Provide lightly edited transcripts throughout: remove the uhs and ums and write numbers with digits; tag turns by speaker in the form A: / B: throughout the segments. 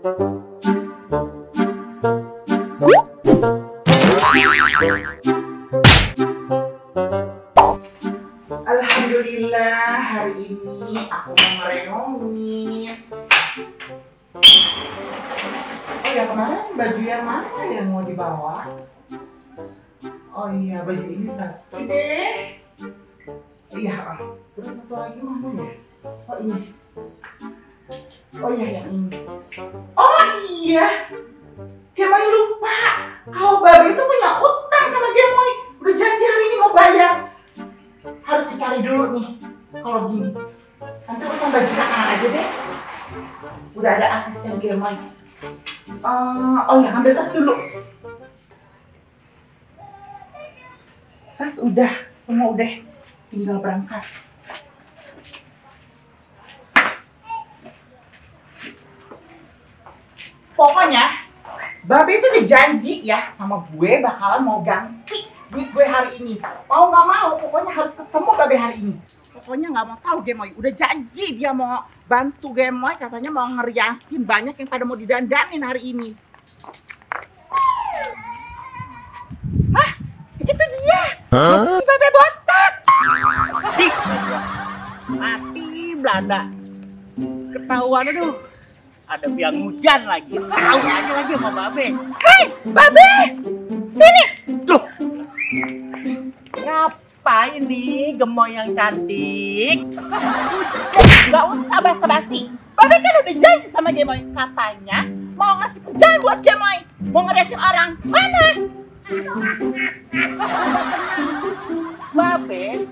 A: Alhamdulillah hari ini aku mau ngerenongin. Oh ya, kemarin baju yang mana yang mau dibawa? Oh iya, baju ini satu deh. Iya, terus satu lagi mana ya? Oh ini. Oh iya, yang ini. Oh iya, Gemoy lupa kalau Babe itu punya utang sama Gemoy. Udah janji hari ini mau bayar. Harus dicari dulu nih. Kalau gini, nanti urusan baju anak aja deh. Udah ada asisten Gemoy. Oh ya, ambil tas dulu. Tas udah, semua udah. Tinggal berangkat. Pokoknya, Babe itu udah janji ya sama gue bakalan mau ganti duit gue hari ini. Mau nggak mau, pokoknya harus ketemu Babe hari ini. Pokoknya nggak mau tahu Gemoy. Udah janji dia mau bantu Gemoy, katanya mau ngeriasin banyak yang pada mau didandanin hari ini. Hah? Itu dia. Si Babe botak.
B: Mati Belanda. Ketahuan, aduh. Ada biang hujan lagi. Tahu aja lagi sama Babe.
A: Hei, Babe! Sini!
B: Tuh. Ngapain nih Gemoy yang cantik?
A: Gak usah basa-basi. Babe kan udah janji sama Gemoy. Katanya mau ngasih kerjaan buat Gemoy. Mau ngeriasin orang. Mana?
B: Babe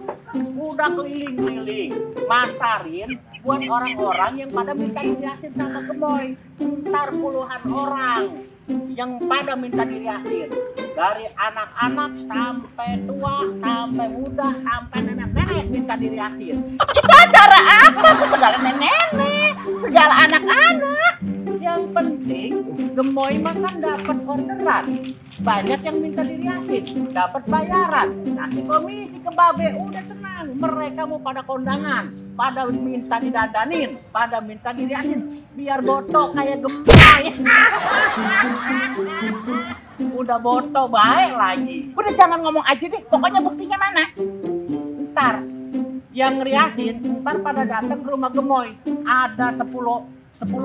B: udah keliling-keliling masarin buat orang-orang yang pada minta diriasin sama Gemoy. Ntar puluhan orang yang pada minta diriasin, dari anak-anak sampai tua, sampai muda, sampai nenek-nenek minta diriasin.
A: Itu acara apa? Segala nenek-nenek, segala anak-anak.
B: Yang penting Gemoy mah kan dapat orderan. Banyak yang minta diriasin, dapat bayaran, kasih komisi ke Babe, udah senang. Mereka mau pada kondangan, pada minta didandanin, pada minta diriasin, biar botok kayak Gemoy. Udah botok baik lagi.
A: Udah jangan ngomong aja deh, pokoknya buktinya mana?
B: Ntar yang ngeriasin, ntar pada datang ke rumah Gemoy. Ada 10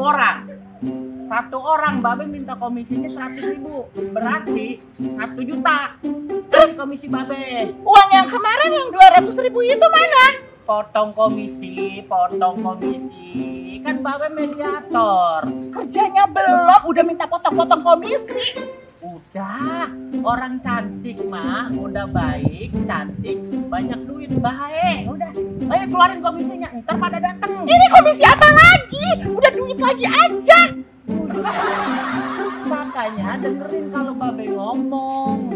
B: orang. Satu orang Babe minta komisinya 100.000, berarti 1 juta. Terus komisi Babe.
A: Uang yang kemarin yang 200.000 itu mana?
B: Potong komisi. Kan Babe mediator.
A: Kerjanya belum, udah minta potong-potong komisi.
B: Udah, orang cantik mah, udah baik, cantik, banyak duit, baik. Udah, ayo keluarin komisinya, ntar pada dateng.
A: Ini komisi apa lagi? Udah duit lagi aja.
B: Makanya dengerin kalau Babe ngomong.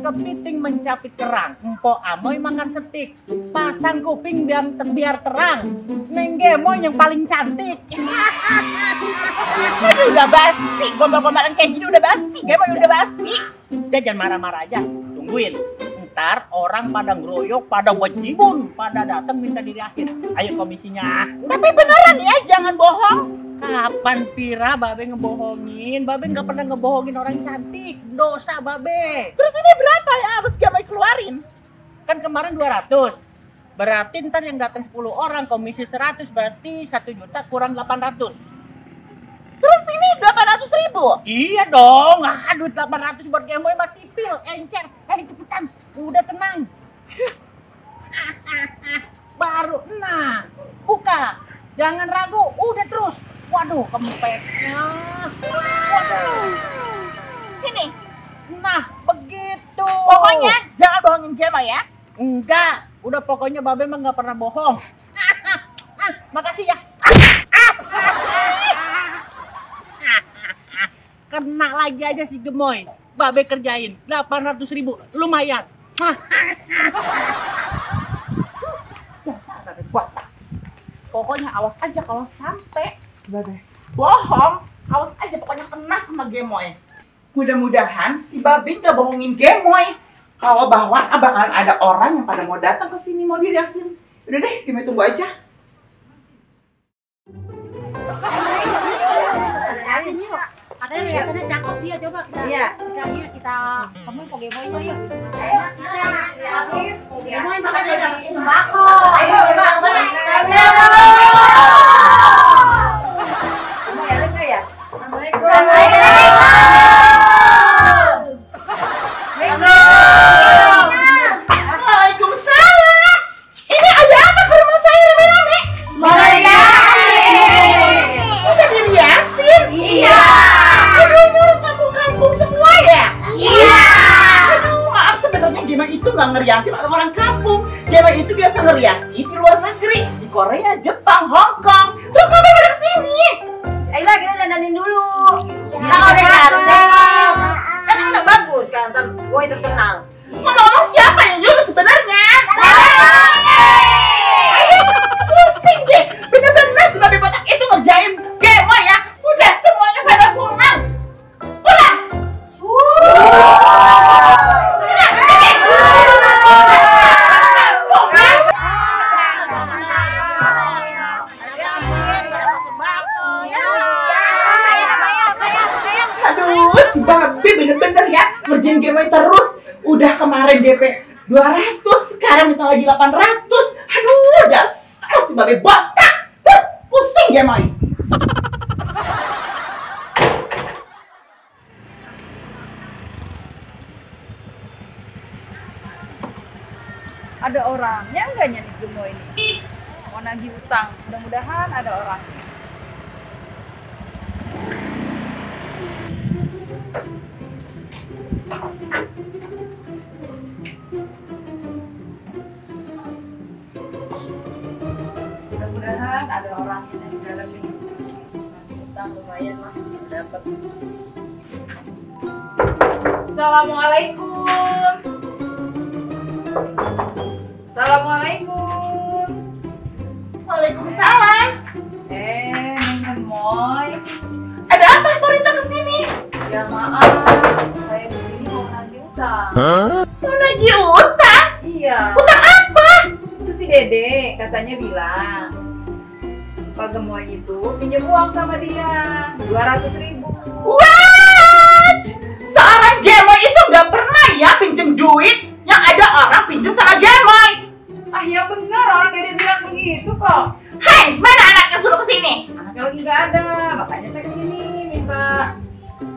B: Kepiting mencapit kerang, Mpok Amoy makan setik. Pasang kuping biar terang. Neng Gemoy yang paling cantik.
A: Aduh, udah basi. Gombal-gombalan kayak gini udah basi. Gemoy udah basi.
B: Udah jangan marah-marah aja, tungguin. Ntar orang pada ngeroyok, pada wajibun, pada datang minta diriasin. Ayo komisinya.
A: Tapi beneran ya, jangan bohong.
B: Kapan Pira Babe ngebohongin? Babe nggak pernah ngebohongin orang cantik. Dosa Babe.
A: Terus ini berapa ya harus Gemoy keluarin?
B: Kan kemarin 200. Berarti ntar yang datang 10 orang, komisi 100, berarti 1 juta kurang 800.
A: Terus ini 800.000?
B: Iya dong. Aduh, 800 buat Gemoy mah sipil, encer. Cepetan. Udah tenang. Baru, nah. Buka. Jangan ragu, udah terus. Waduh, kempesnya. Waduh.
A: Ini.
B: Nah, begitu.
A: Pokoknya jangan bohongin Gemoy ya.
B: Enggak. Udah pokoknya Babe mah nggak pernah bohong. Makasih ya. Kena lagi aja si Gemoy. Babe kerjain 800.000, lumayan.
A: Pokoknya awas aja kalau sampai Babe bohong, awas aja pokoknya kena sama Gemoy. Mudah-mudahan si Babe nggak bohongin Gemoy. Kalau bahwa bakalan ada orang yang pada mau datang ke sini mau diriasin. Udah deh, Gemoy tunggu aja.
C: Iya, coba kita.
D: Iya.
C: Kita kamu Pokemon yuk.
D: Ayo kita liatin
C: Pokemon makan
D: dengan
C: dari
D: sembako. Ayo coba. Kamu ya enggak ya? Assalamualaikum.
A: Waalaikumsalam. Ini ada apa ke rumah saya rame-rame? Udah diriasin?
D: Iya.
A: Aduh, ini orang kampung-kampung semua ya?
D: Iya.
A: Aduh, maaf sebenarnya Gema itu nggak ngeriasin orang kampung. Gema itu biasa ngeriasin di luar negeri, di Korea, Jepang, Hong Kong. Terus ngapain pada kesini?
D: Ayolah kita dandanin dulu. Kita udah cantik. Kan udah bagus kan, ntar gue terkenal.
A: Ngomong-ngomong siapa yang nyuruh sebenarnya? Pusing deh, bener-bener si babi botak itu ngerjain Gema ya. Udah semuanya pada pulang. Pulang. Aduh, si babi bener-bener ya ngerjain Gema terus. Udah kemarin DP 200, sekarang minta lagi 800. Aduh, dasar si babi botak. Pusing Gema.
E: Ada orangnya enggaknya nih Gemo ini? Mau nagih utang, mudah-mudahan ada orangnya. Mudah-mudahan ada orangnya nih di dalam nih. Nagih utang lumayan lah, dapat. Assalamualaikum. Assalamualaikum.
A: Waalaikumsalam.
E: Neng Gemoy.
A: Ada apa Porita kesini?
E: Ya maaf, saya kesini mau nagih utang.
A: Mau nagih utang?
E: Iya.
A: Utang apa?
E: Itu si Dede katanya bilang Pak Gemoy itu pinjam uang sama dia 200.000.
A: What? Seorang Gema itu nggak pernah ya pinjem duit. Yang ada orang pinjem sama Gema.
E: Ah ya benar, orang Dede bilang begitu kok.
A: Hei, mana anaknya suruh kesini?
E: Anaknya lagi nggak ada, makanya saya kesini minta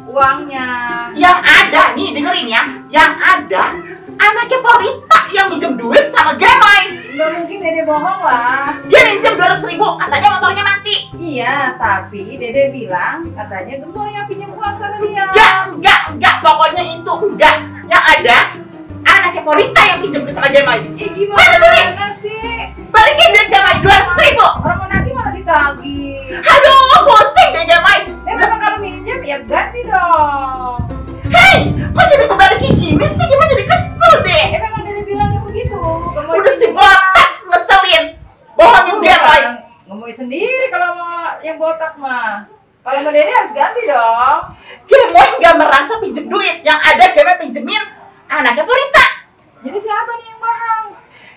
E: uangnya.
A: Yang ada nih, dengerin ya. Yang ada anaknya Porita yang minjem duit sama Gema.
E: Nggak mungkin Dede bohong lah.
A: Dia minjem 200.000, katanya motornya mati.
E: Iya, tapi Dede bilang katanya Gemoy yang pinjam uang sama dia.
A: Enggak, pokoknya itu enggak. Yang ada anaknya Porita yang pinjem duit sama Gema.
E: Gimana sih?
A: Balikin duit Gema 200.000.
E: Orang mau nagih malah ditagih.
A: Aduh, pusing deh Gema.
E: Memang kalau minjem ya ganti dong.
A: Hei, kok jadi kembali kayak gini sih? Gimana jadi kesel deh.
E: Memang Dede bilangnya begitu. Gemoy
A: Udah si botak ngeselin. Bohongin Gema.
E: Gemoy sendiri kalau mau yang botak mah. Kalau sama Dede harus ganti dong.
A: Gema nggak merasa pinjem duit. Yang ada Gema pinjemin anaknya Porita.
E: Jadi siapa nih yang bohong?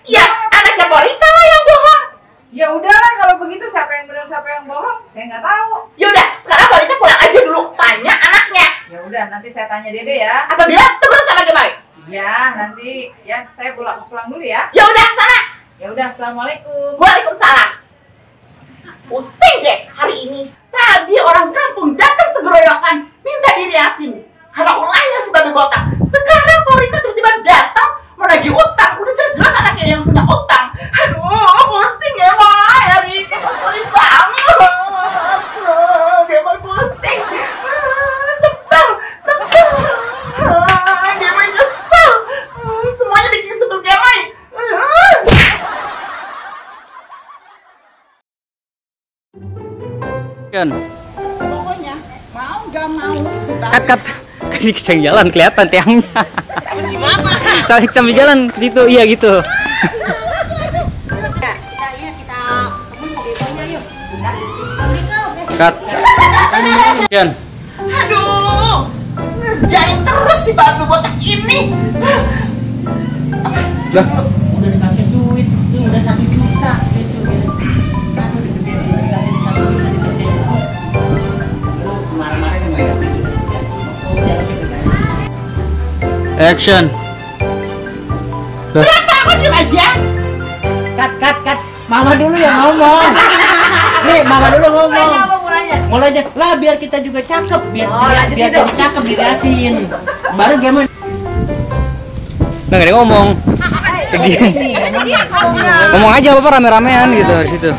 A: Ya, anaknya Porita lah yang bohong.
E: Ya udahlah kalau begitu siapa yang benar siapa yang bohong? Saya nggak tahu.
A: Yaudah, sekarang Porita pulang aja dulu. Tanya anaknya.
E: Ya udah nanti saya tanya Dede ya.
A: Apabila temen sama Gema.
E: Ya nanti ya saya pulang dulu ya.
A: Ya udah, sana.
E: Ya udah, assalamualaikum.
A: Waalaikumsalam. Pusing deh hari ini. Tadi orang kampung datang segeroyokan minta diriasin karena ulahnya si babi botak. Sekarang Porita tiba-tiba datang mau nagih utang. Udah jelas anaknya yang punya utang. Aduh, pusing ya Mai. Hari ini pusing banget. Gema pusing. Sebel. Gema nyesel. Semuanya bikin sebel Gema.
F: Kan
A: Pokoknya mau gak mau si babi.
F: kat ini keceng jalan kelihatan tiangnya. Gimana? Sambil jalan ke situ, iya gitu. Kat. Kan.
A: Aduh, ngerjain terus si babi botak ini.
F: Lah,
A: Udah dikasih duit, ini udah 1 juta. Gitu, gitu. Aduh, dikasih 1 juta. Kemarin-kemarin nggak ya?
F: Action.
A: Kenapa aku diem aja? Cut. Mama dulu yang ngomong. Nih, mama dulu ngomong.
D: Mulanya apa mulanya?
A: Mulanya lah biar kita juga cakep, biar
D: lanjut
A: biar
D: itu.
A: jadi cakep dirasin. Baru game
F: Nah, gak ada ngomong. Ngomong aja apa rame-ramean gitu di situ.